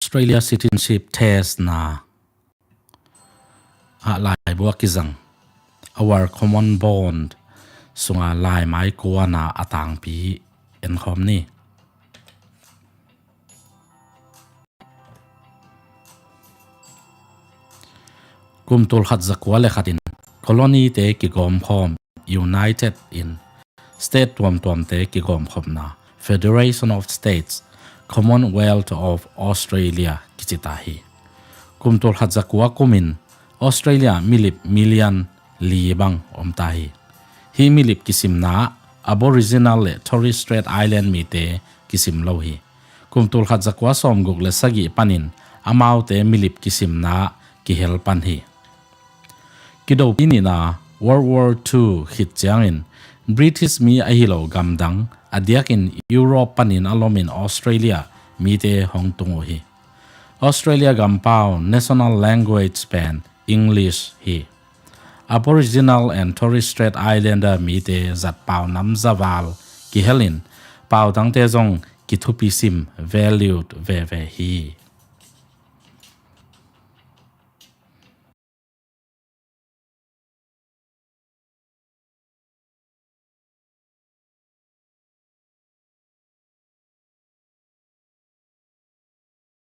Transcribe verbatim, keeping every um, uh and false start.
Australia citizenship test na ah laibu a kizang Our Common Bond sunga laimai kuana a tangpi enkhawm ni. Kum tulkhat zakua le khatin colony-te kigawmkhawm United in state tuamtuamte kigawmkhopna Federation of States, Commonwealth of Australia kicita hi. Kum tulkhat zakua kumin Australia milip million li bang omta hi. Hi milip kisimna Aboriginal le Torres Strait Island mite kisim lo hi. Kum tulkhat zakua sawmguk le sagih panin amaute milip kisimna kihel pan hi. Kidopi nihna World War Two khit ciangin British mi ahi lo gamdang a diakin Europe panin a lomin Australia mite hong tung uh hi. Australia gampau national language pen English hi. Aboriginal and Torres Strait Islander mite zatpau namzaval kihelin pautangte zong kithupi sim valued veve hi.